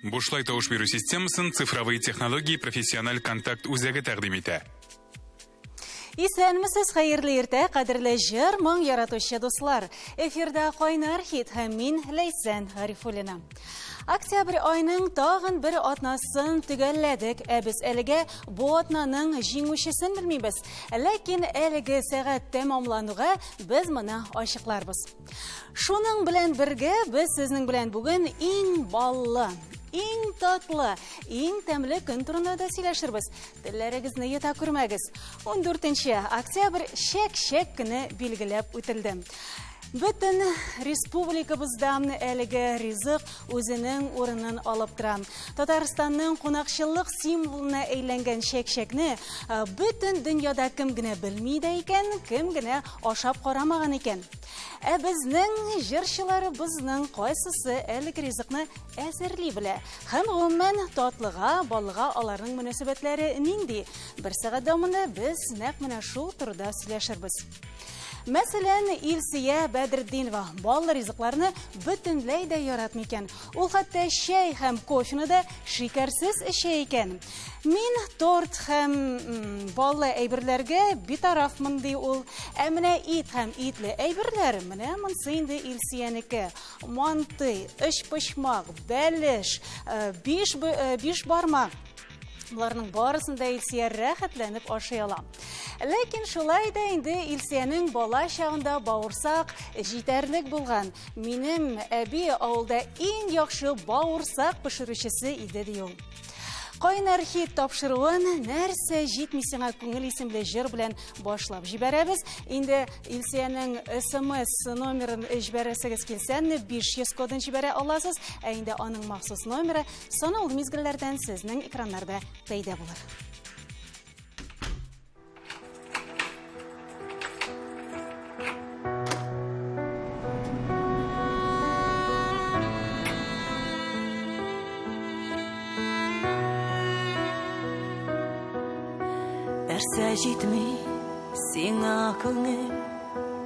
Бушлай тавыш бирү системасын Цифровые технологии профессиональ контакт үзәге тәкъдим итә. Исәнмесез, хәерле иртә, кадерле җыр, моң яратучы дуслар. Эфирда Кайнар хит һәм мин Ләйсән Гарифуллина. Октябрь аеның тагын бер атнасын төгәлләдек, ә без әлегә бу атнаның җиңүчесен белмибез. Ләкин әлеге сәгать тәмамлануга без моны ачыкларбыз. Шуның белән бергә без сезнең белән бүген иң баллы, иң татлы, иң тәмле көн турында да сөйләшербез. Телләрегезне йота күрмәгез. 14 октябрь чәк-чәк көне билгеләп үтелде. Бөтен республикабызда әлеге ризык үзенең урынын алып тора. Татарстанның кунакчыллык символына әйләнгән чәк-чәкне бөтен дөньяда кем генә белми дә икән, кем генә ашап карамаган икән. Ә безнең җырчыларыбызның кайсысы әлеге ризыкны әзерли белә? Һәм гомумән татлыга, баллыга аларның мөнәсәбәтләре нинди? Бер сәгать дәвамында без нәкъ менә шул турыда сөйләшербез. Мәсәлән, Илсия Бәдретдинова баллы ризыкларны бөтенләй дә яратмый икән. Ул хәтта чәй һәм кофены да шикәрсез эчә икән. Мин торт һәм баллы әйберләргә битарафмын, ди ул. Ә менә ит һәм итле әйберләр, менә монсы инде Илсиянеке. Мантый, өчпочмак, бәлеш, биш бармак. Боларның барысын да Илсия рәхәтләнеп ашый ала. Ләкин шулай да инде Илсиянең бала чагында бавырсак җитәрлек булган. Минем әби авылда иң яхшы бавырсак пешерүчесе иде, ди ул. Кайнар хит тапшыруын Нәрсә җитми сиңа күңел исемле җыр белән башлап җибәрәбез. Инде Илсиянең СМС номерын җибәрәсегез килсә, 500 кодын җибәрә аласыз. Ә инде аның махсус номеры Санаулы мизгелләрдән сезнең экраннарда пәйда булыр. Нәрсә җитми сиңа күңел,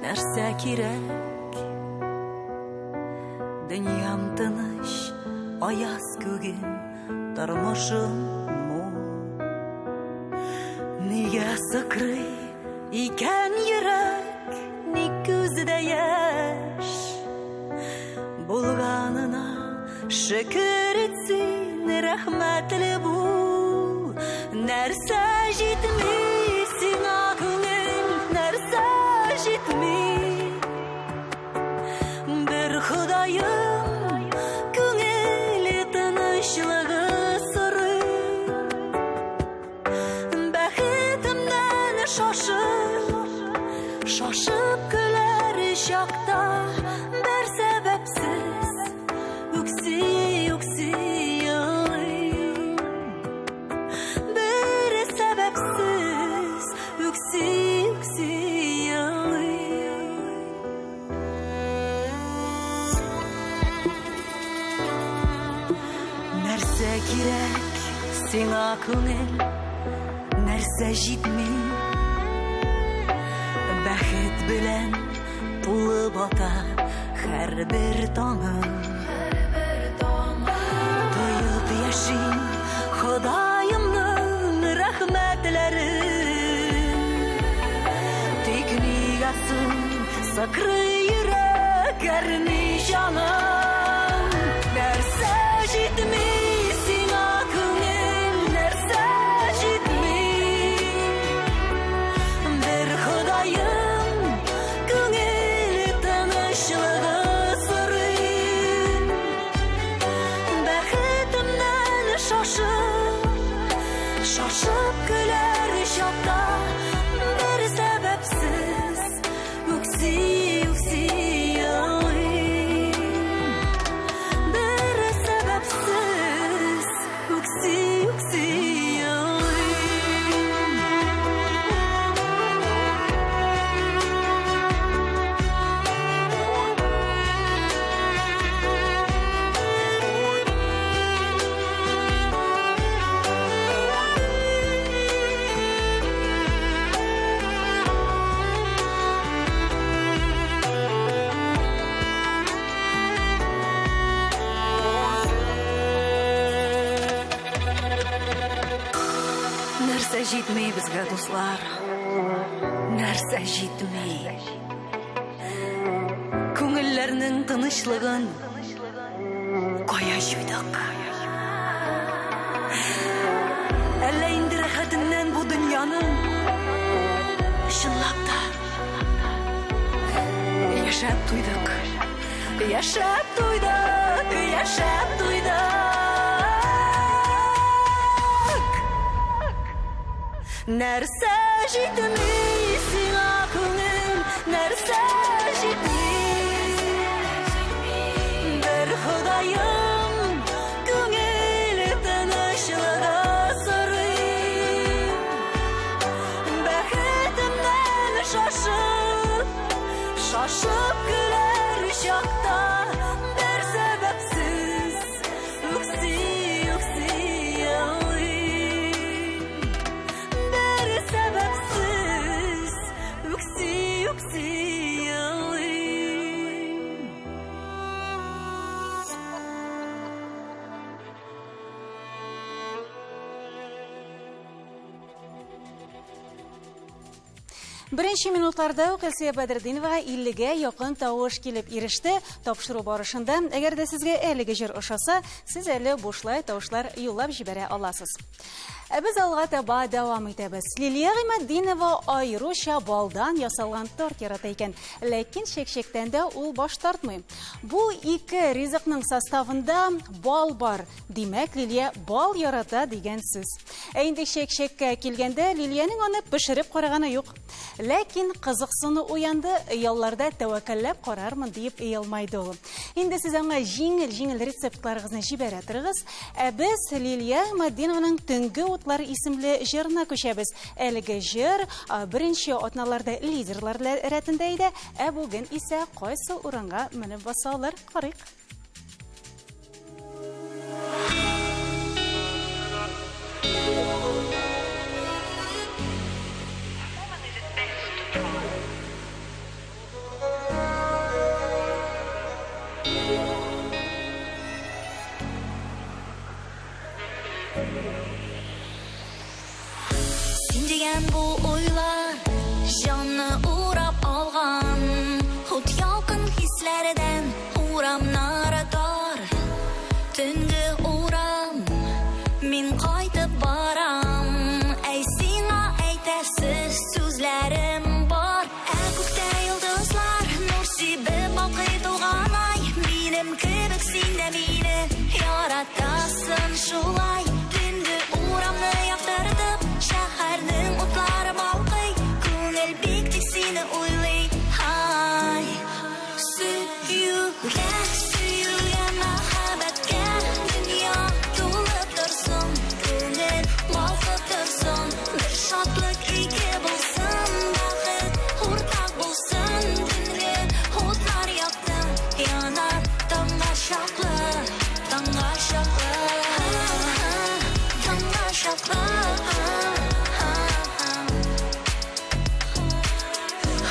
нәрсә кирәк? Дөньям тыныч, аяз күгем, тормышым мул. Нигә сыкрый икән йөрәк, ник күздә яшь? Булганына шөкер ит син, рәхмәтле бул. Нәрсә җитми сиңа күңел, нәрсә җитми? Бер Ходаем күңел тынычлыгы сорый. Бәхетемнән шашып, шашып көләр чакта бер сәбәпсез үкси, үкси елыйм. Бер сәбәпсез үкси, үкси елыйм. Нәрсә кирәк сиңа күңел, нәрсә җитми? Бәхет белән тулып ата һәрбер таңым. Тоеп яшим Ходаемның рәхмәтләрен. Тик нигә соң сыкрый йөрәк, әрни җаным? Нәрсә җитми сиңа күңел, нәрсә җитми? Бер Ходаем күңел тынычлыгы сорыйм. Бәхетемнән шашып, шашып көләр чакта бер сәбәпсез үкси, Нәрсә җитми безгә, дуслар? Нәрсә җитми? Күңелләрнең тынычлыгын кая җуйдык? Әллә инде рәхәтеннән бу дөньяның чынлап та яшәп туйдык. Яшәп туйдык, яшәп туйдык. Нәрсә җитми сиңа, күңел, нәрсә җитми? Бер Ходаем күңел тынычлыгы сорый. Бәхетемнән шашып, шашып көләр чакта бер сәбәпсез үкси, үкси елыйм. Бер сәбәпсез үкси, үкси елыйм. Беренче минутларда ук Элсия Бәдретдиновага 50-гә якын тавыш килеп иреште. Тапшыру барышында, әгәр дә сезгә әлеге җыр ошаса, сез әле бушлай тавышлар юллап җибәрә аласыз. Ә без алга таба дәвам итәбез. Лилия Гыйматдинова аеруча балдан ясалган торт ярата икән. Ләкин чәкчәктән дә ул баш тартмый. Бу ике ризыкның составында бал бар. Димәк, Лилия бал ярата дигән сүз. Ә инде чәкчәккә килгәндә, Лилиянең аны пешереп караганы юк. Ләкин кызыксыну уянды, ялларда тәвәккәлләп карармын диеп елмайды ул. Инде сез аңа җиңел-җиңел рецептларыгызны җибәрә торыгыз. Ә без Лилия Гыйматдинованың Төнге утлар исемле җырына күчәбез. Әлеге җыр беренче атналарда лидерлар рәтендә иде, ә бүген исә кайсы урынга менеп баса алыр, карыйк. Син дигән бу уйлар җанны урап алган. Ут ялкын хисләрдән урамнар тар. Төнге урам, мин кайтып барам. Әй, сиңа әйтәсе сүзләрем бар. Ә күктә йолдызлар нур сибеп балкый тулган ай. Минем кебек син дә мине яратасың шулай. Төнге урамны яктыртып, шәһәрнең утлары балкый. Күңел бик тик сине уйлый. Ай, сөюгә, сөюгә, мәхәббәткә дөнья тулып торсын, күңел балкып торсын. Бер шатлык ике булсын, бәхет уртак булсын. Төнге утлар якты янар таңга чаклы, таңга чаклы, таңга чаклы.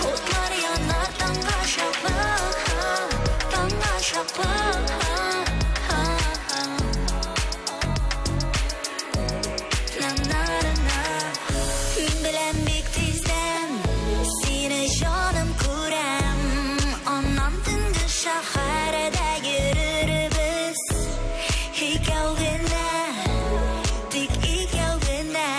Утлар янар таңга чаклы, таңга чаклы. На-на-на-на. Мин беләм бик тиздән сине җаным күрәм. Аннан төнге шәһәрдә йөрербез. Икәү генә, тик икәү генә.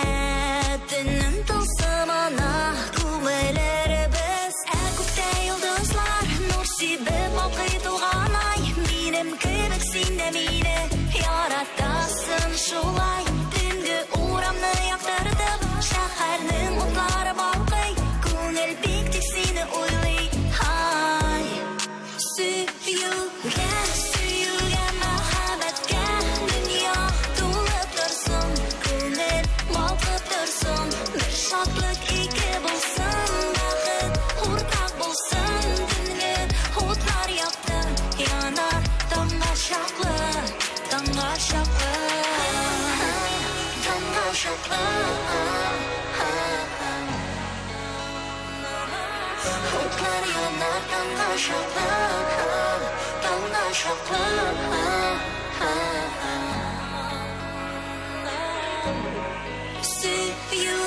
Төннең тылсымына күмелербез. Ә күктә йолдызлар нур сибеп балкый тулган ай. Минем кебек син дә мине яратасың шулай. Төнге урамны яктыртып, шәһәрнең утлары балкый. Күңел бик тик сине уйлый. Ай, сөюгә, сөюгә, мәхәббәткә дөнья тулып торсын, күңел балкып торсын. Бер шатлык ике булсын, бәхет уртак булсын. Төнге утлар якты янар таңга чаклы, таңга чаклы, таңга чаклы. Утлар янар таңга чаклы, таңга чаклы. Сөю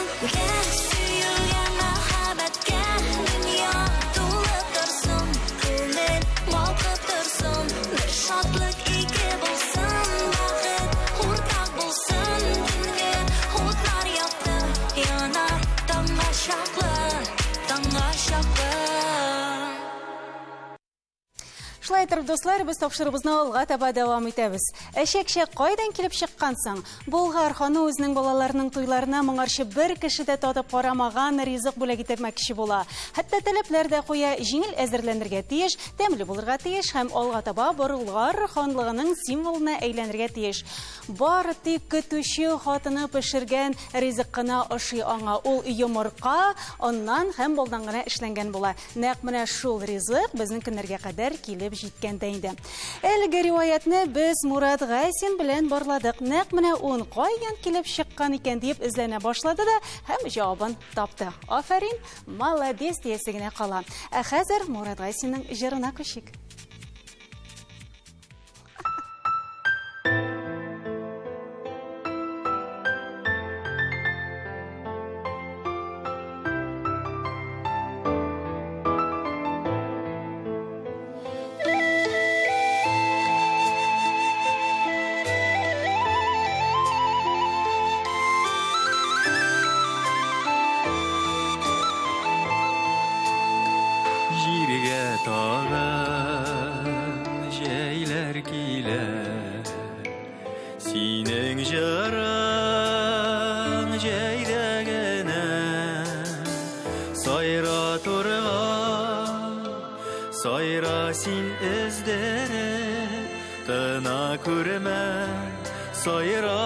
иттереп, дуслар, без тапшыруыбызны алга таба дәвам итәбез. Ә чәкчәк кайдан килеп чыккан соң? Болгар ханы үзенең балаларының туйларына моңарчы бер кеше дә татып карамаган ризык бүләк итмәкче була. Хәтта таләпләр дә куя, җиңел әзерләнергә тиеш, тәмле булырга тиеш һәм алга таба Болгар ханлыгының символына әйләнергә тиеш. Бары тик көтүче хатыны пешергән ризык кына ошый аңа. Ул йомырка, оннан һәм балдан гына эшләнгән була. Нәкъ менә шул ризык безнең көннәргә кадәр килеп җиткән дә инде. Әлеге риваятьне без Мурат Гайсин белән барладык. Нәкъ менә он каян килеп чыккан икән дип эзләнә башлады да һәм җавабын тапты. Афәрин, молодец диясе генә кала. Ә хәзер Мурат Гайсинның җырына күчик. Җиргә тагын җәйләр килә, синең җырың җәйдә генә. Сайра тургай, сайра син өздереп, тына күрмә, сайра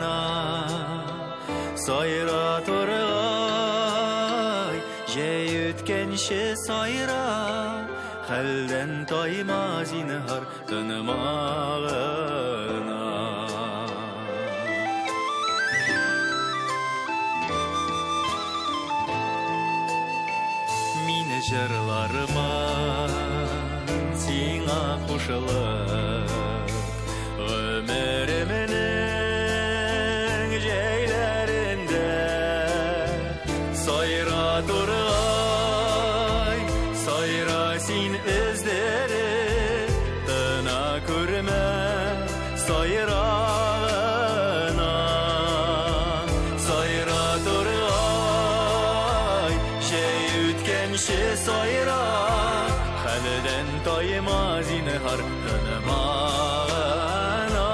гына. Сайра тургай, җәй үткәнче сайра, хәлдән тайма зинһар, тынма гына. Мин җырларыма сиңа кушылып, гомеремнең җәйләрендә сайра тургай, сайра син өздереп, тына күрмә, сайра гына. Сайра тургай, җәй үткәнче сайра, хәлдән тайма зинһар, тынма гына.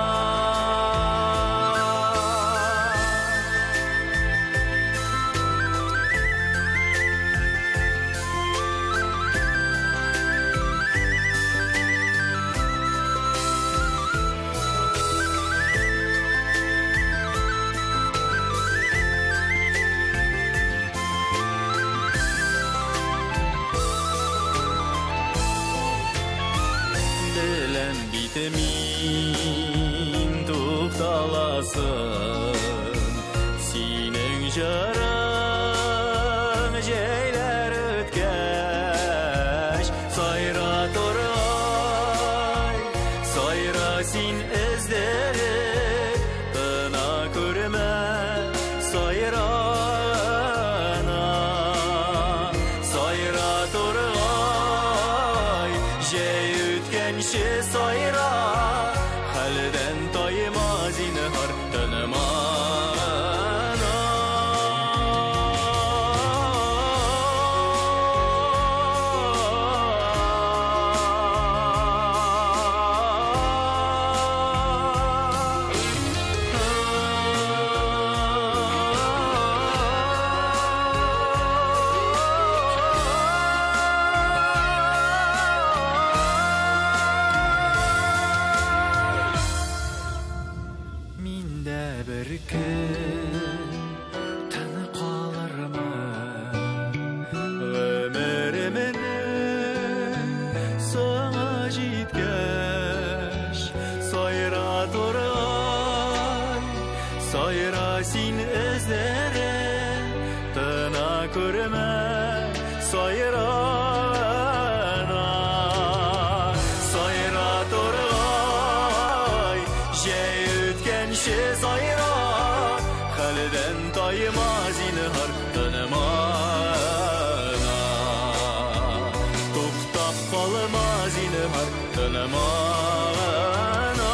Беләм бит мин тукталасын, синең җырың җәйләр үткәч. Сайра тургай, сайра син өздереп, тына күрмә, сайра гына. Сайра тургай, җәй үткәнче сайра, хәлдән тайма зинһар, тынма гына. Мин дә бер көн тын калырмын, гомеремнең соңы җиткәч. Сайра тургай, сайра син өздереп, тына күрмә, сайра гына. Сайра тургай, җәй үткәнче сайра, хәлдән тайма зинһар, тынма гына. Туктап калма зинһар, тынма гына.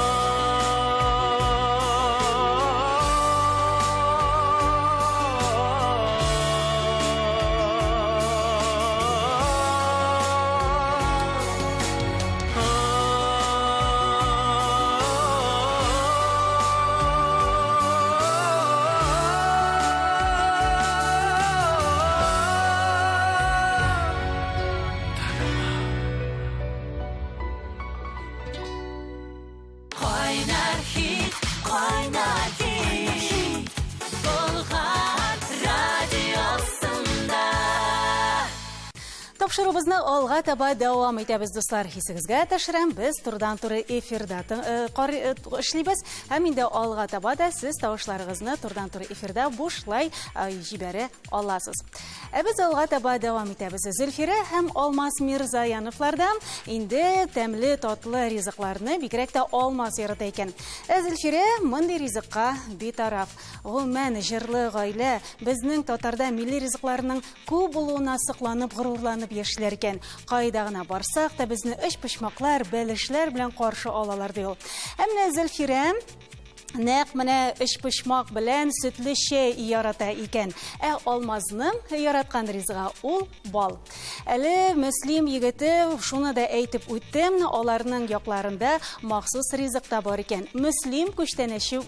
Тапшыруыбызны алга таба дәвам итәбез, дуслар. Хисегезгә төшерәм, без турыдан-туры эфирда э, э, эшлибез. Һәм инде алга таба да сез тавышларыгызны турыдан-туры эфирда бушлай э, җибәрә аласыз. Ә без алга таба дәвам итәбез. Зөлфирә һәм Алмаз Мирзаяновлардан инде тәмле татлы ризыкларны бигрәк тә Алмаз ярата икән. Ә Зөлфирә мондый ризыкка битараф. Гомумән, җырлы гаилә безнең татарда милли ризыкларның Күп булуына сокланып, горурланып яшиләр икән. Кайда гына барсак та безне өчпочмаклар, бәлешләр белән каршы алалар, ди ул. Ә менә Зөлфирә нәкъ менә өчпочмак белән сөтле чәй ярата икән. Ә Алмазның яраткан ризыгы ул бал. Әле Мөслим егете шуны да әйтеп үтте, аларның якларында махсус ризык та бар икән. Мөслим күчтәнәче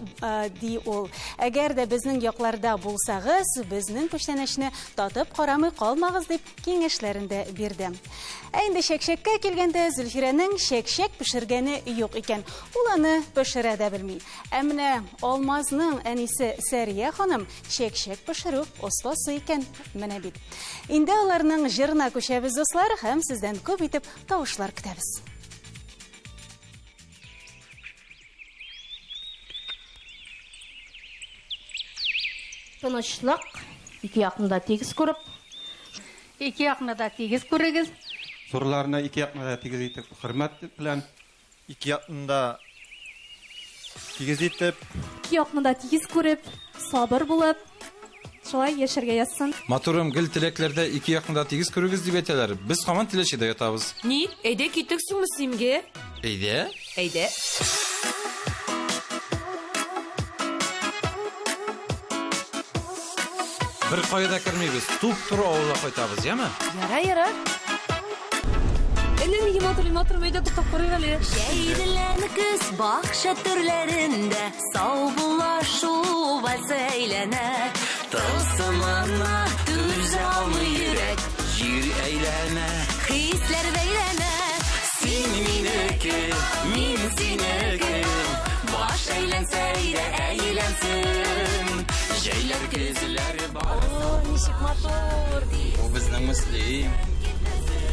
ди ул. Әгәр дә безнең якларда булсагыз, безнең күчтәнәчне татып карамый калмагыз, дип киңәшләрен дә бирде. Ә инде чәкчәккә килгәндә, Зөлфирәнең чәкчәк пешергәне юк икән. Ул аны пешерә дә белми. Ә менә Алмазның әнисе Сәрия ханым чәкчәк пешерү остасы икән. Менә бит. Инде аларның җырына күчәбез, дуслар, һәм сездән күп итеп тавышлар көтәбез. Тынычлык, ике якны да тигез күреп. Ике якны да тигез күрегез. Зурларны ике якны да тигез итеп, хөрмәт белән. Ике якны да тигез итеп. Ике якны да тигез күреп, сабыр булып, шулай яшәргә язсын. Матурым, гел теләкләрдә ике якны да тигез күрегез дип әйтәләр. Без һаман Теләчедә ятабыз. Ни? Әйдә киттек соң Мөслимгә. Әйдә. Әйдә. Бер кая да кермибез, туп-туры авылга кайтабыз, яме? Яра, яра. Әллә нигә матур, матур, әйдә туктап карыйк әле. Җәй белән көз бакча түрләрендә саубуллашу вальсы әйләнә. Тылсымына түзә алмый йөрәк. Җир әйләнә. Хисләр бәйләнә. Син минеке, мин синеке. Баш әйләнсә дә әйләнсен. Җәйләр, көзләр бар. О, ничек матур. Бу безнең Мөслим.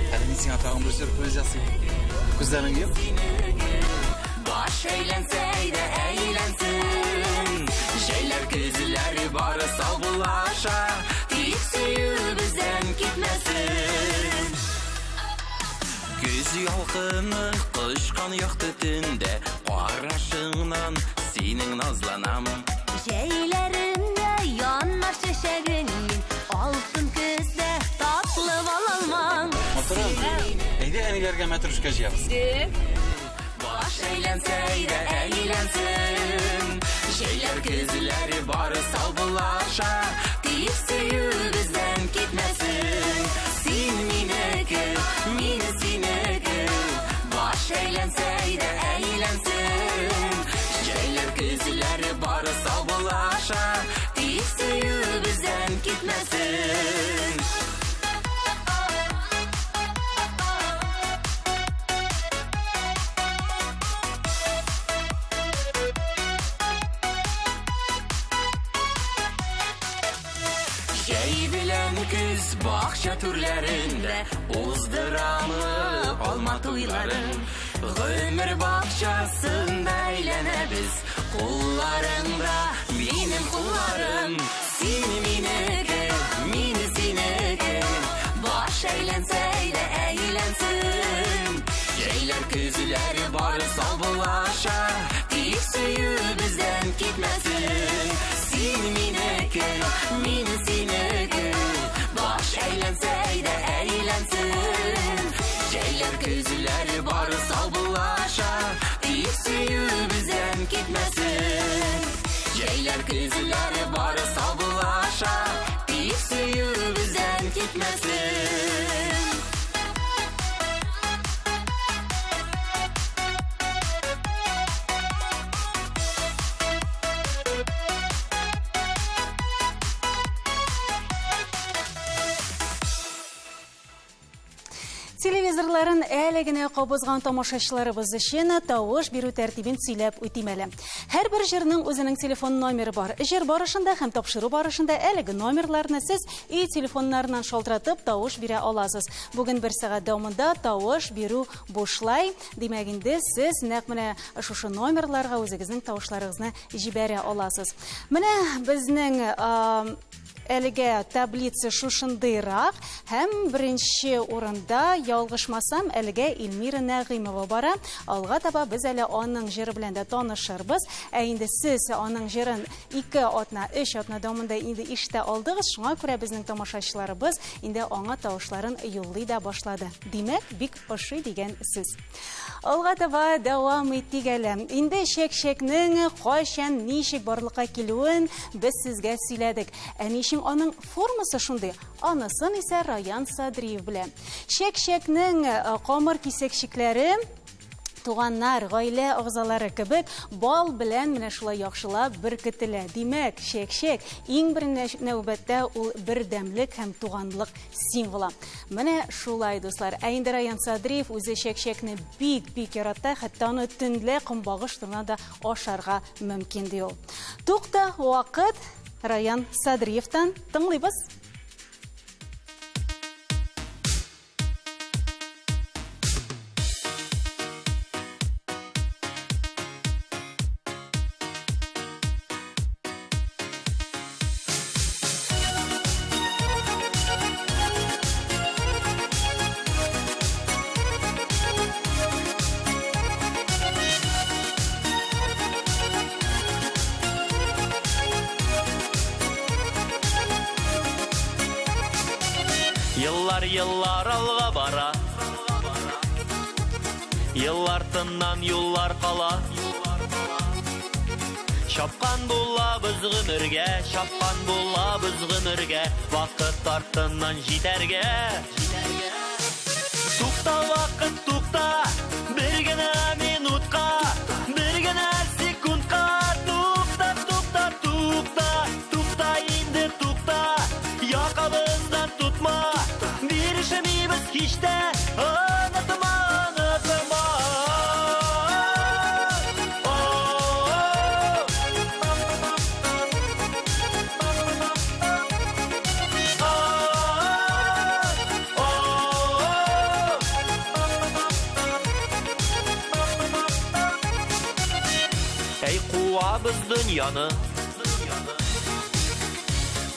Әле мин сиңа тагын бер сюрприз ясыйм. Күзләрең йом. Баш әйләнсә дә әйләнсен. Җәйләр, көзләр бары саубуллаша. Тик сөю бездән китмәсен. Көз ялкыны кочкан якты төндә карашыңнан синең назланам. Җәйләрендә янар чәчәгең мин, алтын көздә татлы бал алмаң. Матурым, әйдә әниләргә мәтрүшкә җыябыз. Баш әйләнсә дә әйләнсен. Җәйләр, көзләр бары саубуллаша. Тик сөю бездән китмәсен. Син минеке, мин синеке. Баш әйләнсә дә әйләнсен. Җәйләр, көзләр бары саубуллаша. Тик сөю бездән китмәсен. Җәй белән көз бакча түрләрендә уздырамы алма туйларын. Гомер бакчасында әйләнәбез, кулларыңда минем кулларым. Син минеке, мин синеке. Баш әйләнсә дә әйләнсен. Җәйләр, көзләр бары саубуллаша. Тик сөю бездән китмәсен. Син минеке, мин синеке. Баш әйләнсә дә әйләнсен. Җәйләр, көзләр бары саубуллаша. Тик сөю бездән китмәсен. Җәйләр, көзләр бары саубуллаша. Тик сөю бездән китмәсен. Телевизорлар Радиоларын әле генә кабызган тамашачыларыбыз өчен тавыш бирү тәртибен сөйләп үтим әле. Һәрбер җырның үзенең телефон номеры бар. Җыр барышында һәм тапшыру барышында әлеге номерларны сез өй телефоннарыннан шалтыратып тавыш бирә аласыз. Бүген бер сәгать дәвамында тавыш бирү бушлай. Димәк инде сез нәкъ менә шушы номерларга үзегезнең тавышларыгызны җибәрә аласыз. Менә безнең әлегә таблица шушындыйрак һәм беренче урында, ялгышмасам, әлегә Эльмира Нәгыймова бара. Алга таба без әле аның җыры белән дә танышырбыз. Ә инде сез аның җырын 2 атна, 3 атна дәвамында инде ишетә алдыгыз. Шуңа күрә безнең тамашачыларыбыз инде аңа тавышларын юллый да башлады. Димәк, бик ошый дигән сүз. Алга таба дәвам итик әле. Инде чәк-чәкнең кайчан, ничек барлыкка килүен без сезгә сөйләдек. Ә ни өчен аның формасы шундый? Анысын исә Раян Садриев белә. Чәк-чәкнең камыр кисәкчекләре туганнар, гаилә агзалары кебек бал белән менә шулай яхшылап беркетелә. Димәк, чәк-чәк иң беренче нәүбәттә ул бердәмлек һәм туганлык символы. Менә шулай, дуслар. Ә инде Раян Садриев үзе чәк-чәкне бик-бик ярата, хәтта аны төнлә комбагыш турына да ашарга мөмкин ди ул. Тукта, вакыт Раян Садриевтан тыңлыйбыз. Еллар, еллар алга бара. Еллар тыннан юллар кала. Чапкан булабыз гомергә, чапкан булабыз гомергә, вакыт артыннан җитәргә. Тукта, вакыт, тукта, бер генә минутка, бер генә секундка. Тукта, тукта, тукта, тукта инде, тукта, якабыздан тотма, бирешмибез һич тә, онытма, онытма. Әй, куабыз дөньяны,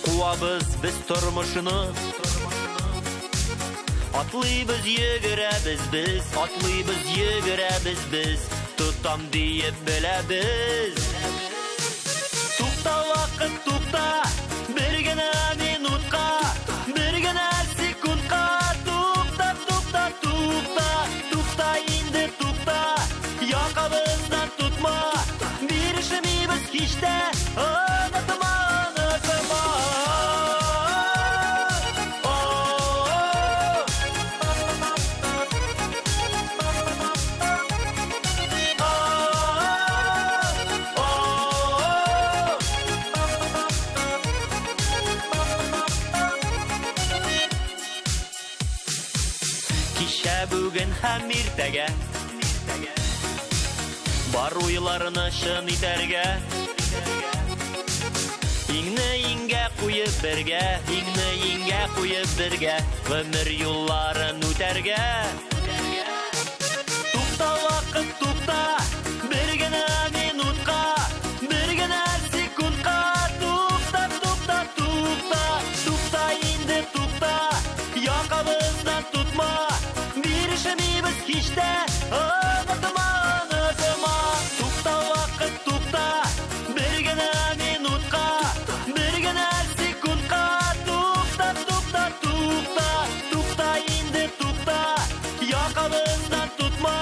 куабыз без тормышны. Атлыйбыз, йөгерәбез без, атлыйбыз, йөгерәбез без, тотам диеп беләбез. Тукта, вакыт, тукта, бер генә минутка, бер генә секундка. Тукта, тукта, тукта, тукта инде, тукта, якабыздан тотма, бирешмибез һич тә, онытма, онытма. Кичә, бүген һәм иртәгә бар уйларны чын итәргә. Иңне иңгә куеп бергә, иңне иңгә куеп бергә, гомер юлларын үтәргә. Тукта, вакыт, тукта, бер генә минутка, бер генә секундка. Тукта, тукта, тукта, тукта инде, тукта, якабыздан тотма, бирешмибез һич тә, онытма, онытма. Тукта, вакыт, тукта, бер генә минутка, бер генә секундка. Тукта, тукта, тукта, тукта инде, тукта, якабыздан тотма,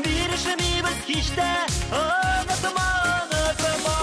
бирешмибез һич тә, онытма, онытма.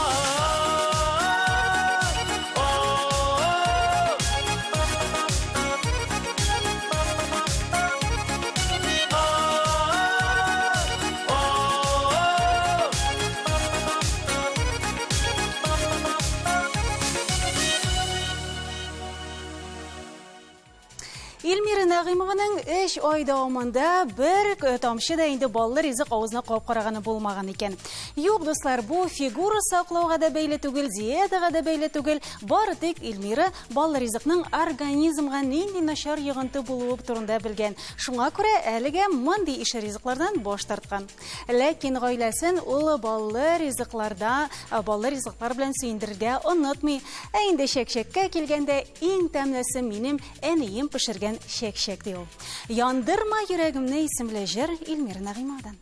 Эльмира Нәгыймованың өч ай дәвамында бер тамчы да инде баллы ризык авызына кабып караганы булмаган икән. Юк, дуслар, бу фигура саклауга да бәйле түгел, диетага да бәйле түгел. Бары тик Эльмира баллы ризыкның организмга нинди начар йогынты булуы турында белгән. Шуңа күрә әлегә мондый ише ризыклардан баш тарткан. Ләкин гаиләсен ул баллы ризыкларда, баллы ризыклар белән сөендерергә онытмый. Ә инде чәкчәккә килгәндә, иң тәмлесе минем әнием пешергән чәкчәк, ди ул. Яндырма йөрәгемне исемле җыр Эльмира Нәгыймовадан.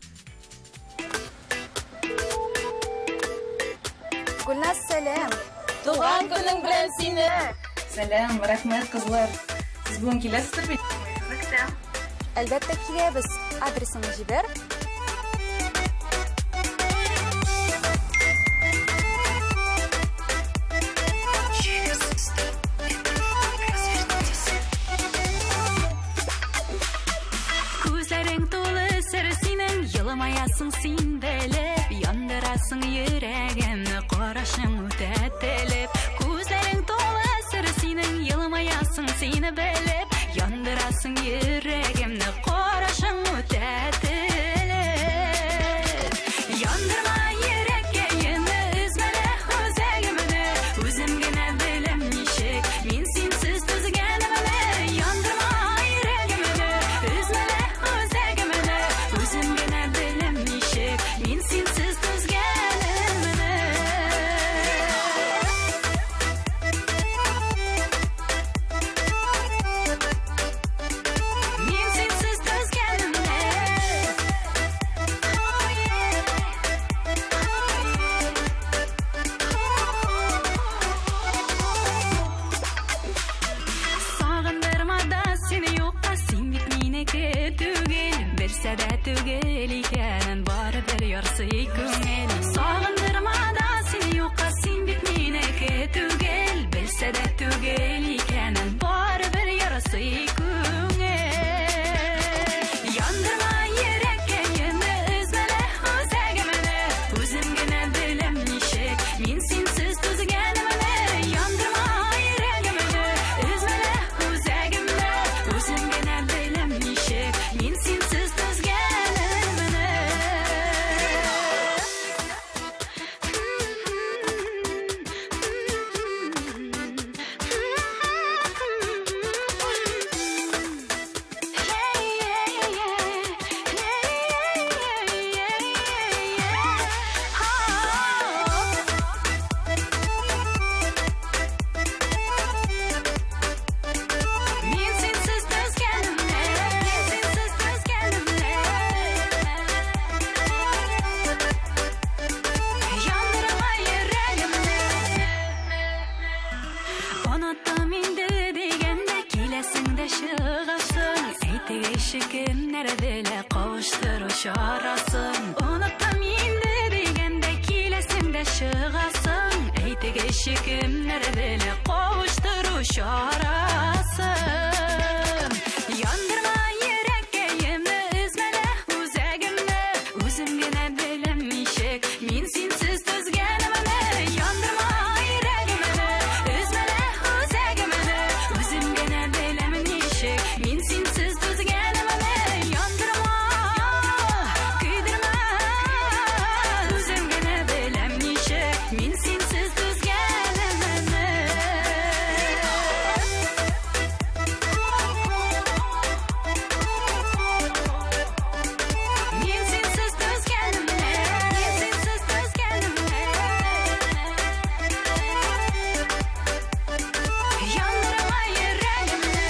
Гөлназ, сәлам! Туган көнең белән сине! Сәлам, рәхмәт, кызлар. Сез бүген киләсездер бит? Көтәм. Әлбәттә киләбез. Адресыңны җибәр. Күзләрең тулы сер синең, елмаясың син белеп, яндырасың йөрәгемне, карашың үтә телеп. Күзләрең тулы сер синең, елмаясың син белеп, яндырасың йөрәгемне, карашың үтә телеп. Яндырма йөрәккәемне, өзмәле үзәгемне, үзем генә беләм ничек, мин синсез түзгәнемне. Яндырма йөрәгемне, өзмәле үзәгемне, үзем генә беләм ничек, мин синсез түзгәнемне. Мин синсез түзгәнемне. Сагындырма да сине юкка, син бит минеке түгел, белсә дә түгел икәнен барыбер ярсый күңел. Сагындырма да сине юкка, син бит минеке түгел, белсә дә түгел икәнен барыбер ярсый күңел. Яндырма йөрәккәемне, өзмәле үзәгемне, үзем генә беләм ничек, мин синсез түзгәнемне. Яндырма йөрәгемне, өзмәле үзәгемне, үзем генә беләм ничек, мин синсез түзгәнемне. Мин синсез түзгәнемне, мин синсез түзгәнемне. Яндырма йөрәгемне. Оныттым инде дигәндә киләсең дә чыгасың. Әйтегезче кемнәр белә кавыштыру чарасын. Оныттым инде дигәндә киләсең дә чыгасың. Әйтегезче кемнәр белә кавыштыру чарасын. Яндырма йөрәккәемне, өзмәле үзәгемне, үзем генә беләм ничек, мин синсез түзгәнемне. Яндырма йөрәгемне, өзмәле үзәгемне, үзем генә беләм ничек, мин синсез түзгәнемне. Яндырма, көйдермә, үзем генә беләм ничек, мин синсез түзгәнемне. Мин синсез түзгәнемне, мин синсез түзгәнемне. Яндырма йөрәгемне.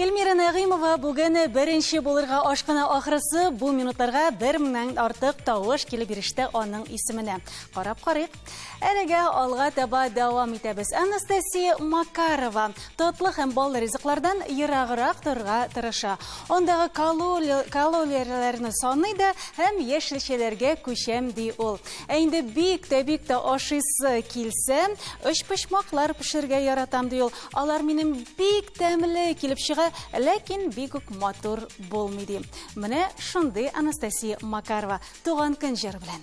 Эльмира Нәгыймова бүген беренче булырга ашкына ахрысы, бу минутларга бер меңнән артык тавыш килеп иреште аның исеменә. Карап карыйк. Әлегә алга таба дәвам итәбез. Анастасия Макарова татлы һәм баллы ризыклардан ераграк торырга тырыша. Андагы калорияләрне саный да һәм яшелчәләргә күчәм, ди ул. Ә инде бик тә бик тә ашыйсы килсә, өчпочмаклар пешерергә яратам, ди ул. Алар минем бик тәмле килеп чыга, ләкин бик үк матур булмый, ди. Менә шундый Анастасия Макарова туган көн җыры белән.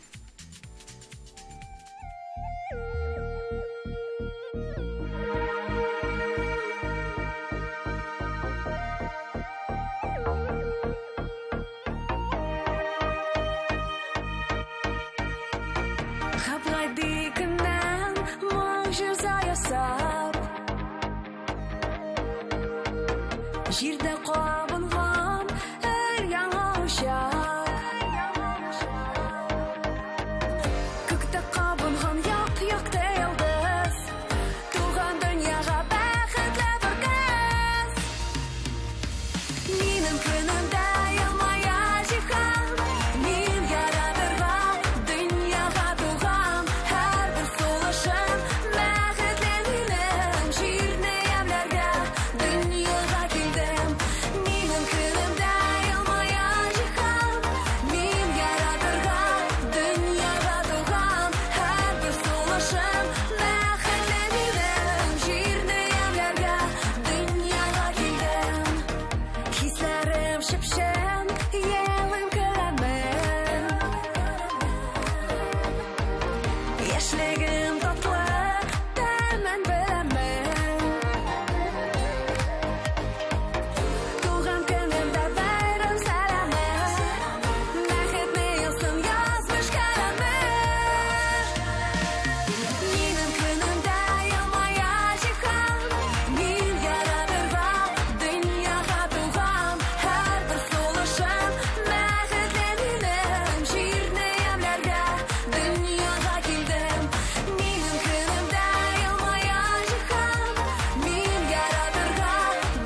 Җирдә кабынган өр-яңа учак. Күктә кабынган яп-якты йолдыз. Туган дөньяга бәхетле бер кыз. Минем көнемдә елмая җиһан. Мин яратырга дөньяга туган. Һәрбер сулышым бәхетле минем. Җирне ямьләргә дөньяга килдем. Минем көнемдә елмая җиһан. Мин яратырга дөньяга туган. Һәрбер сулышым бәхетле минем. Җирне ямьләргә дөньяга килдем. Хисләрем чып-чын, елыйм, көләмен. Яшьлегем татлы, тәмен беләмен. Туган көнемдә бәйрәм сәламе. Бәхетне язсын язмыш каләме. Минем көнемдә елмая җиһан. Мин яратырга дөньяга туган. Һәрбер сулышым бәхетле минем. Җирне ямьләргә дөньяга килдем. Минем көнемдә елмая җиһан. Мин яратырга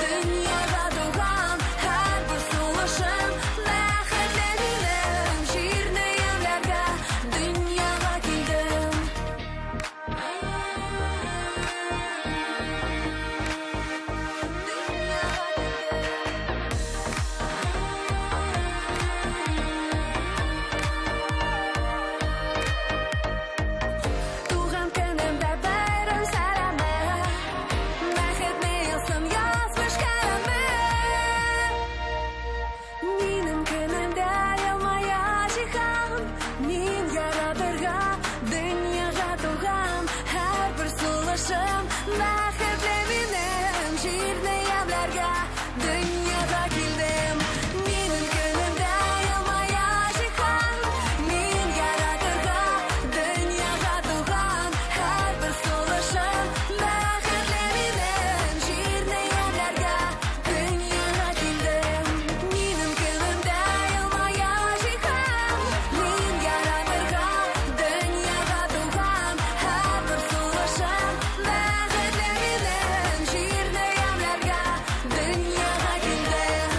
дөньяга туган. Һәрбер сулышым бәхетле минем. Җирне ямьләргә дөньяга килдем. Туган көнемдә бәйрәм сәламе. Бәхетне язсын язмыш каләме. Минем көнемдә елмая җиһан. Мин яратырга дөньяга туган. Һәрбер сулышым бәхетле минем. Җирне ямьләргә дөньяга килдем. Минем көнемдә елмая җиһан. Мин яратырга дөньяга туган. Һәрбер сулышым бәхетле минем. Җирне ямьләргә дөньяга килдем. Минем көнемдә елмая җиһан. Мин яратырга дөньяга туган. Һәрбер сулышым бәхетле минем. Җирне ямьләргә дөньяга килдем.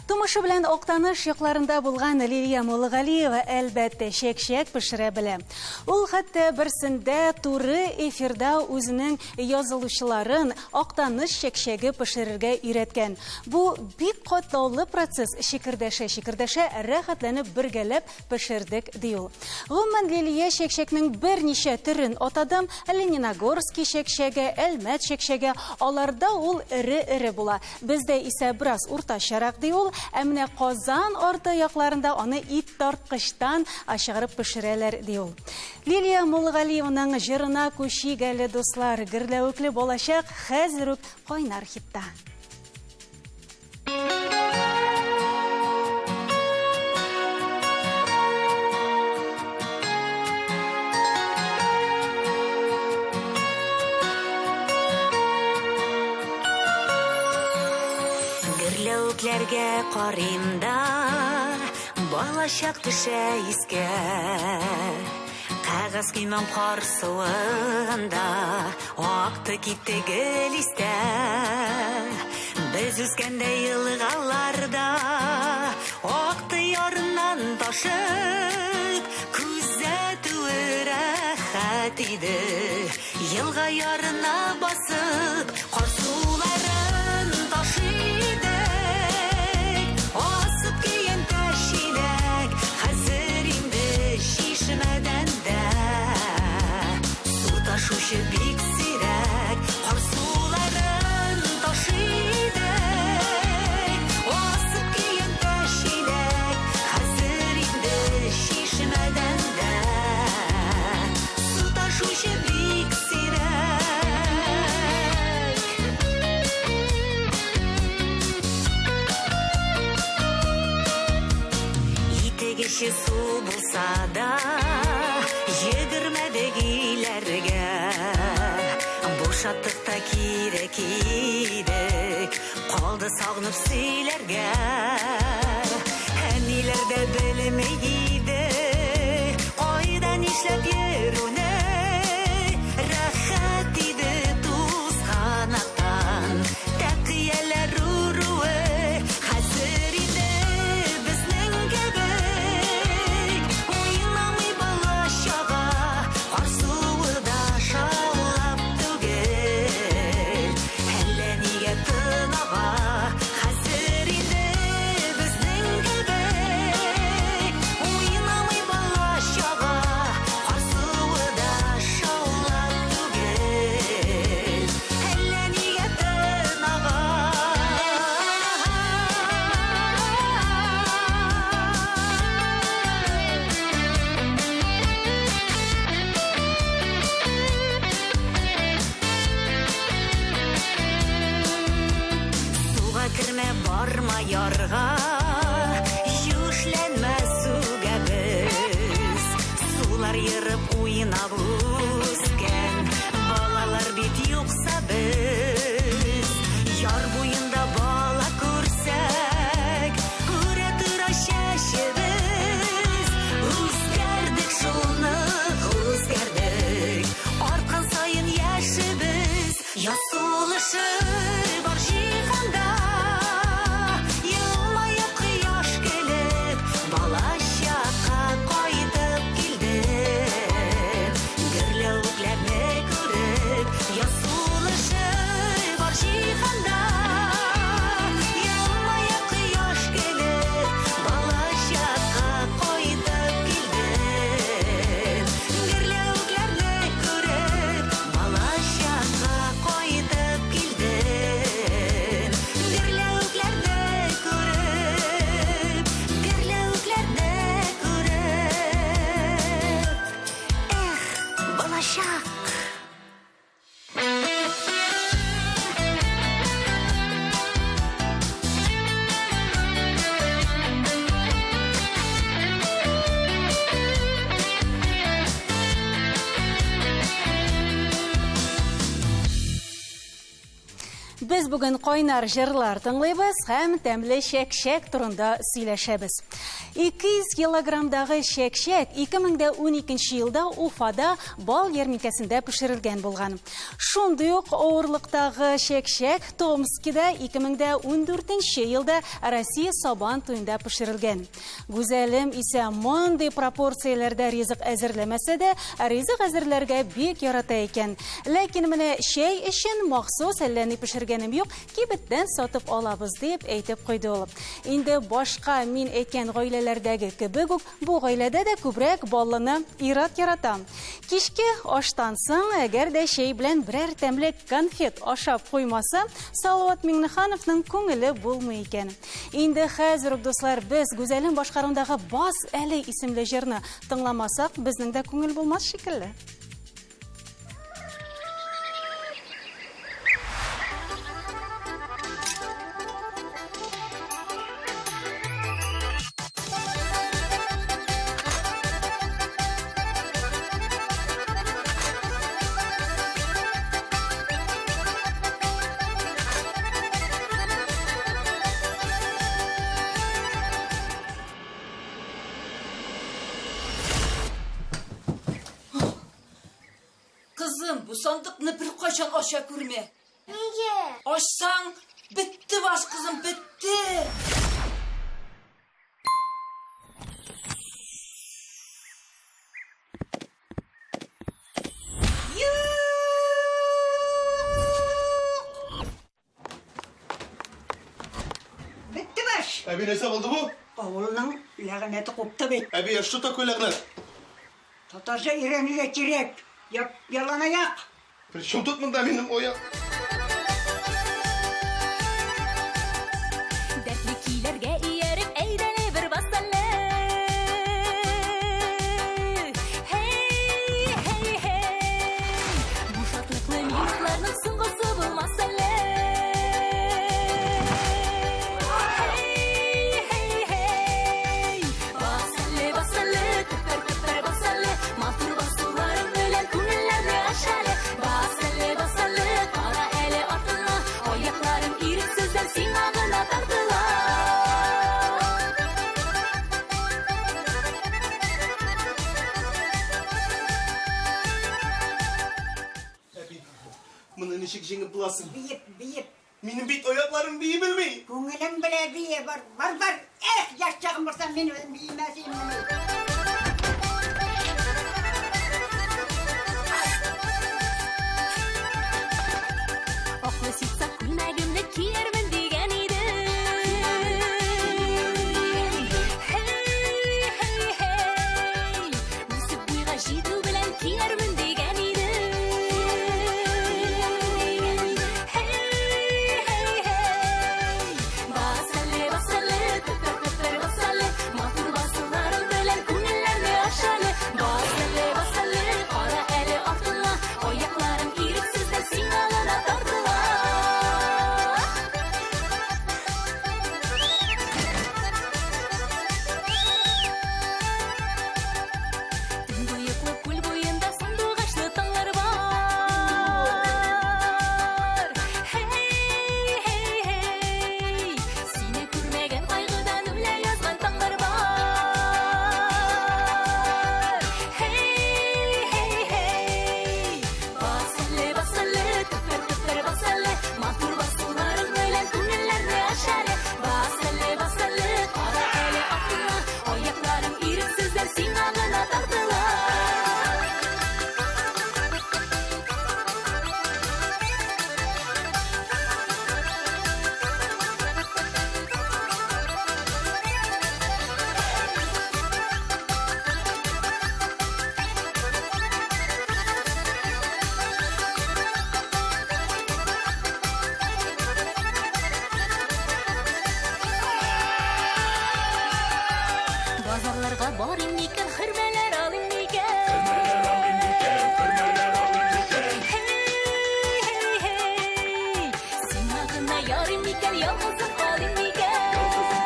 Тумышы белән Актаныш якларында булган Лилия Муллагалиева, әлбәттә, чәк-чәк пешерә белә. Ул хәтта берсендә туры эфирда үзенең язылучыларын Актаныш чәк-чәге пешерергә өйрәткән. Бу бик катлаулы процесс, чикердәшә-чикердәшә рәхәтләнеп бергәләп пешердек, ди ул. Гомумән, Лилия чәк-чәкнең берничә төрен атады. Лениногорский чәк-чәге, Әлмәт чәк-чәге, аларда ул эре-эре була. Бездә исә бераз уртачарак, ди ул. Ә менә Казан арты якларында аны ит тарткычтан чыгарып пешерәләр, ди ул. Лилия Муллагалиеваның җырына күчик әле, дуслар. Гөрләвекле балачак хәзер үк кайнар хитта. Гөрләвекләргә карыйм да, балачак төшә искә. Кәгазь көймәм кар суында акты китте гел истә. Без үскәндә елгаларда акты ярыннан ташып, күзәтүе рәхәт иде. Елга ярына басып, кар суларын ташый идек. Асып көянтә чиләк, хәзер инде чишмәдән дә су ташучы бик сирәк. Кар суларын ташый идек. Асып көянтә чиләк, хәзер инде чишмәдән дә су ташучы бик сирәк. Итек эче су булса да, йөгермәдек өйләргә. Буш Ашаттык та кире кидек, калды сагынып сөйләргә. Әниләр дә белми иде, кайда нишләп йөрүне. Рәхәт иде тузганактан, тәкыяләр үруе. Хәзер инде безнең кебек уйнамый бала чага, кар суы да шаулап түгел. Әллә нигә тын ага. Хәзер инде безнең кебек уйнамый бала чага, кар суы да шаулап түгел. Әллә нигә тын ага. Суга кермә, барма ярга, юешләнмә сүгәбез. Сулар ерып уйнап үскән балалар бит юкса без. Яр буенда бала күрсәк, үрә тора чәчебез. Үзгәрдек шул нык, үзгәрдек, арткан саен яшебез. Яз сулышы бар җиһанда, елмаеп кояш көлеп, балачакка кайтып килдем. Гөрләвекләрне күреп, яз сулышы бар җиһанда, елмаеп кояш көлеп, балачакка кайтып килдем. Гөрләвекләрне күреп, балачакка кайтып килдем. Гөрләвекләрне күреп, гөрләвекләрне күреп. Эх, балачак! Без бүген кайнар җырлар тыңлыйбыз һәм тәмле чәкчәк турында сөйләшәбез. 200 килограммдагы чәкчәк 2012 елда Уфада бал ярминкәсендә пешерелгән булган. Шундый ук авырлыктагы чәкчәк Томскида 2014 елда Россия Сабан туенда пешерелгән. Гүзәлем исә мондый пропорцияләрдә ризык әзерләмәсә дә, ризык әзерләргә бик ярата икән. Ләкин менә чәй өчен махсус әллә ни пешергәнем юк, кибеттән сатып алабыз дип әйтеп куйды ул. Инде башка мин әйткән гаиләләрдәге кебек үк, бу гаиләдә дә күбрәк баллыны ир-ат ярата. Кичке аштан соң, әгәр дә чәй белән берәр тәмле конфет ашап куймаса, Салават Миңнехановның күңеле булмый икән. Инде хәзер үк, дуслар, без Гүзәлем башкаруындагы Бас әле исемле җырны тыңламасак, безнең дә күңел булмас шикелле. Кызым, бу сандыкны беркайчан ача күрмә. Нигә? Ачсаң, бетте баш, кызым, бетте. Бетте баш. Әби, нәрсә булды бу? Авылның ләгънәте купты бит. Әби, а что такое ләгънәт? Татарча өйрәнергә кирәк. Яп, яланаяк. При чем тут монда минем оя? Дәртле көйләргә ияреп, әйдәле бер бас әле. Һей, һей, һей. Бу шатлыклы минутларның соңгысы булмас әле. Һей, һей, һей. Бас әле, бас әле, тәпәр, тәпәр, бас әле. Матур басуларың белән күңелләрне ач әле. Бас әле, бас әле, буласың? Биеп, биеп. Минем бит аякларым бии белми. Күңелең белә бие, бар, бар, бар. Эх, яшь чагым булса, мин үзем биемәс идем. Аклы ситса күлмәгемне киярмен дигән идем. Һей, һей, һей. Үсеп буйга җитү белән киярмен дигән идем. Һей, һей, һей. Бас әле, бас әле, төпер, төпер, бас әле. Матур басуларың белән күңелләрне аш әле. Бас әле, бас әле, кара әле артыңа. Аякларың ирексездән сиңа гына тартыла. Төнбоеклы күл буенда сандугачлы таңнар бар. Һей, һей, һей. Сине күрмәгән кайгыдан үлә язган таңнар бар. Һей, һей, һей. Бас әле, бас әле, төпер, төпер, бас әле. Матур басуларың белән күңелләрне аш әле. Бас әле, бас әле, кара әле артыңа. Аякларың ирексездән сиңа гына тартыла. Базарларга барыйм микән, хөрмәләр алыйм микән? Хөрмәләр алыйм микән, хөрмәләр алыйм микән? Һей, һей, һей. Сиңа гына ярыйм микән, ялгызым калыйм микән? Ялгызым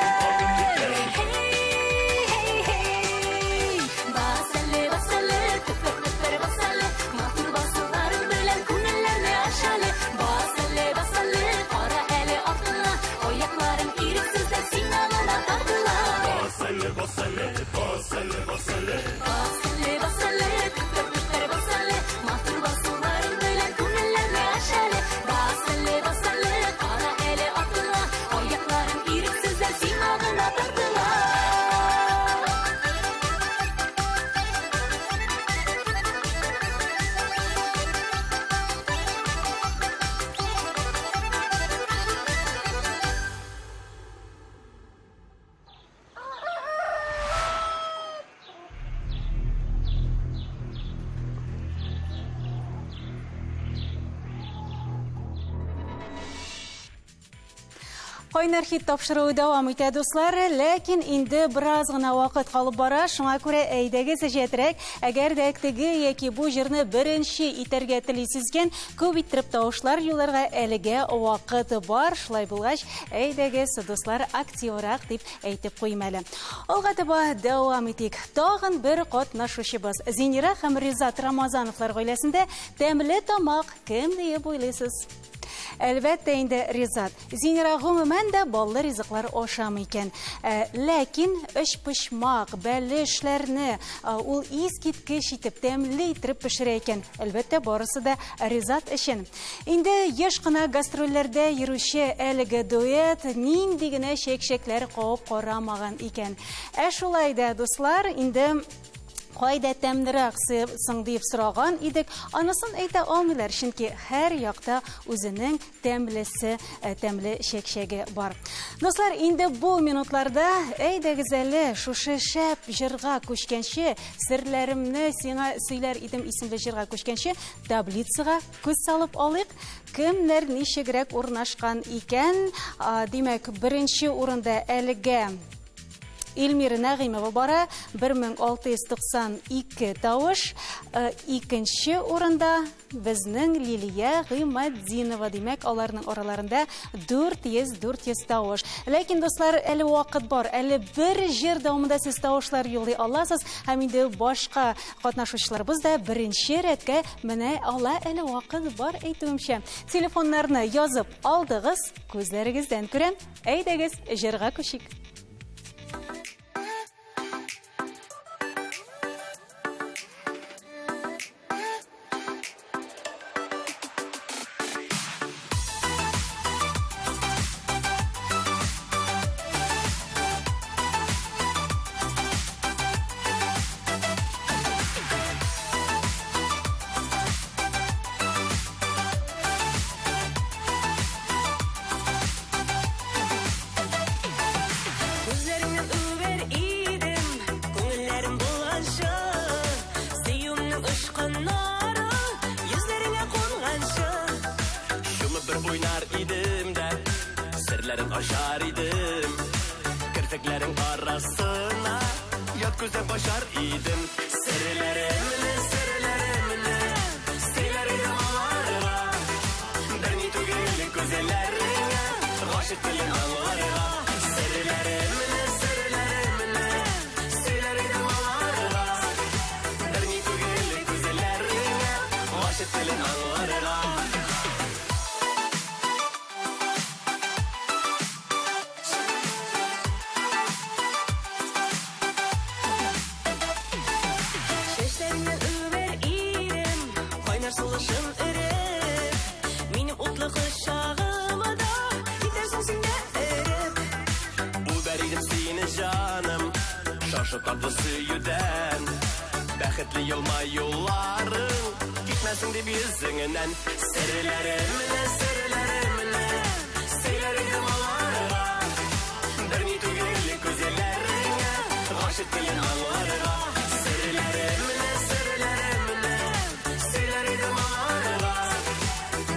калыйм микән, ялгызым калыйм микән? Һей, һей, һей. Бас әле, бас әле, төпер, төпер, бас әле. Матур басуларың белән күңелләрне аш әле. Бас әле, бас әле, кара әле артыңа. Аякларың ирексездән сиңа гына тартыла. Бас әле, бас әле, бас әле, бас әле. Бас әле, бас әле, төпер, төпер, бас әле. Матур басуларың белән күңелләрне аш әле. Бас әле, бас әле, кара әле артыңа. Аякларың ирексездән сиңа гына тартыла. Кайнар хит тапшыруы дәвам итә, дуслар, ләкин инде бераз гына вакыт калып бара, шуңа күрә әйдәгез әҗәтрәк, әгәр дә теге яки бу җырны беренче итәргә телисез икән, күп иттереп тавышлар юлларга әлегә вакыт бар. Шулай булгач, әйдәгез, дуслар, активрак дип әйтеп куйым әле. Алга таба дәвам итик. Тагын бер катнашучыбыз Зинира һәм Ризат Рамазановлар гаиләсендә тәмле тамак кем диеп уйлыйсыз? Әлбәттә инде Ризат. Зинира гомумән дә баллы ризыклар ашамый икән. Ләкин өчпочмак, бәлешләрне ул искиткеч итеп, тәмле итеп пешерә икән. Әлбәттә, барысы да Ризат өчен. Инде еш кына гастрольләрдә йөрүче әлеге дуэт нинди генә чәк-чәкләр кабып карамаган икән. Ә шулай да, дуслар, инде кайда тәмлерәк соң дип сораган идек, анысын әйтә алмыйлар, чөнки һәр якта үзенең тәмлесе, тәмле чәкчәге бар. Дуслар, инде бу минутларда әйдәгез әле шушы шәп җырга күчкәнче, серләремне сиңа сөйләр идем исемле җырга күчкәнче, таблицага күз салып алыйк. Кемнәр ничегрәк урнашкан икән? Димәк, беренче урында әлегә Эльмира Нәгыймова бара, 1692 тавыш. Икенче урында безнең Лилия Гыйматдинова. Димәк, аларның араларында 400-400 тавыш. Ләкин, дуслар, әле вакыт бар. Әле бер җыр дәвамында сез тавышлар юллый аласыз. Һәм инде башка катнашучыларыбыз да беренче рәткә менә ала, әле вакыт бар әйтүемчә. Телефоннарны язып алдыгыз, күзләрегездән күрәм. Әйдәгез, җырга күчик. Күзләрен ачар идем. Керфекләрең арасына ят күздән качар идем. Серләремне, серләремне сөйләр идем аларга. Берни түгел күзләреңә, гашыйк телен аңларга. Серләремне, серләремне сөйләр идем аларга. Берни түгел күзләреңә, гашыйк телен аңларга. Чәчләреңнән үбәр идем, кайнар сулышым эреп. Минем утлы кочагыма да китәрсең син дә эреп. Үбәр идем сине, җаным, шашы татлы сөюдән. Бәхетле елмаюларың китмәсен дип йөзеңнән. Серләремне, серләремне сөйләр идем аларга. Берни түгел күзләреңә, гашыйк телен аңларга. Серләремне, серләремне сөйләр идем аларга.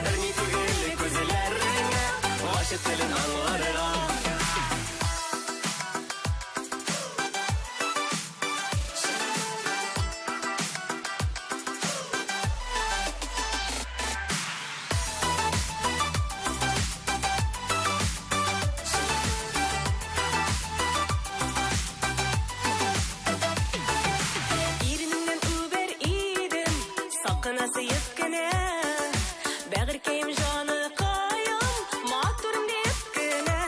Берни түгел күзләреңә, гашыйк телен аңларга. Иренеңнән үбәр идем, сак кына сөеп кенә. Бәгырькәем, җаныкаем, матурым диеп кенә.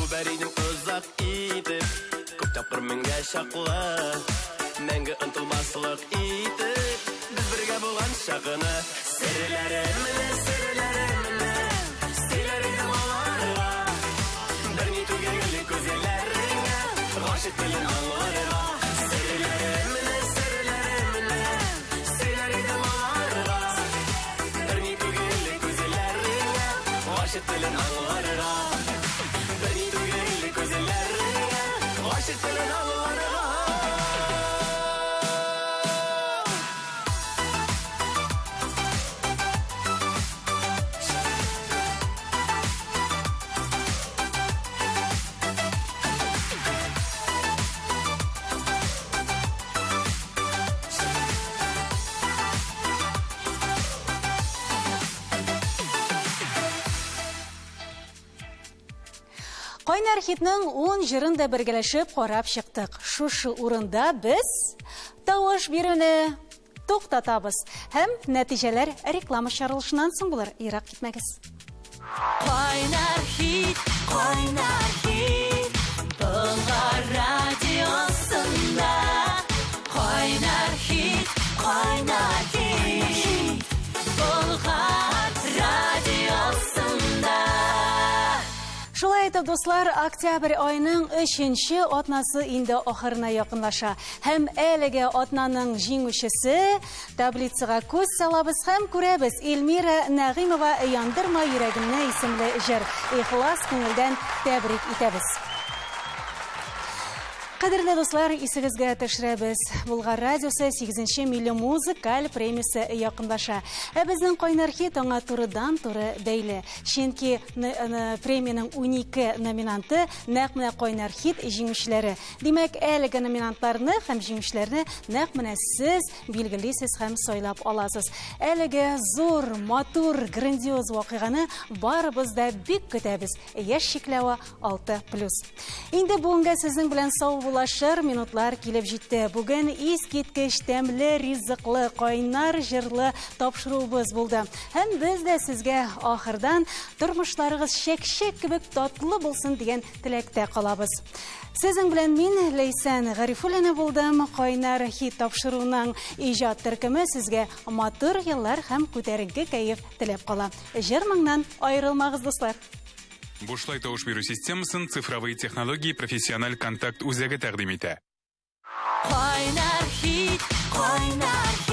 Үбәр идем озак итеп, күп тапкыр меңгә чаклы. Мәңге онытылмаслык итеп, без бергә булган чагыны. Серләремне, серләремне сөйләр идем аларга. Берни түгел күзләреңә, гашыйк телен аңларга. Серләремне, серләремне сөйләр идем аларга. Берни түгел күзләреңә, гашыйк телен аңларга. Берни түгел күзләреңә, гашыйк телен аңларга. Кайнар хитның 10 җырын да бергәләшеп карап чыктык. Шушы урында без тавыш бирүне туктатабыз. Һәм нәтиҗәләр реклама чыгарылышыннан соң булыр. Ерак китмәгез. Кайнар хит, кайнар хит, Болгар радиосында. Кайнар хит, кайнар хит, Болгар радиосында. Шулай итеп, дуслар, октябрь аеның өченче атнасы инде ахырына якынлаша. Һәм әлеге атнаның җиңүчесе таблицага күз салабыз һәм күрәбез. Эльмира Нәгыймова Яндырма йөрәгемне исемле җыр. Ихлас күңелдән тәбрик итәбез. Кадерле дуслар, исегезгә төшерәбез. Болгар радиосы 8 милли музыкаль премиясе якынлаша. Ә безнең кайнар хит аңа турыдан-туры бәйле. Чөнки премиянең 12 номинанты нәкъ менә кайнар хит җиңүчеләре. Димәк, әлеге номинантларны һәм җиңүчеләрне нәкъ менә сез билгелисез һәм сайлап аласыз. Әлеге зур, матур, грандиоз вакыйганы барыбыз да бик көтәбез. Яшь чикләве 6+. Инде бүгенгә сезнең белән саубуллашыр минутлар килеп җитте. Бүген искиткеч тәмле, ризыклы, кайнар җырлы тапшыруыбыз булды. Һәм без дә сезгә ахырдан тормышларыгыз чәк-чәк кебек татлы булсын дигән теләктә калабыз. Сезнең белән мин, Ләйсән Гарифуллина булдым. Кайнар хит тапшыруының иҗат төркеме сезгә матур еллар һәм күтәренке кәеф теләп кала. Җыр моңнан аерылмагыз, дуслар. Бушлай тавыш бирү системасын цифровые технологии профессиональ контакт үзәге тәкъдим итә. Кайнар хит, кайнар.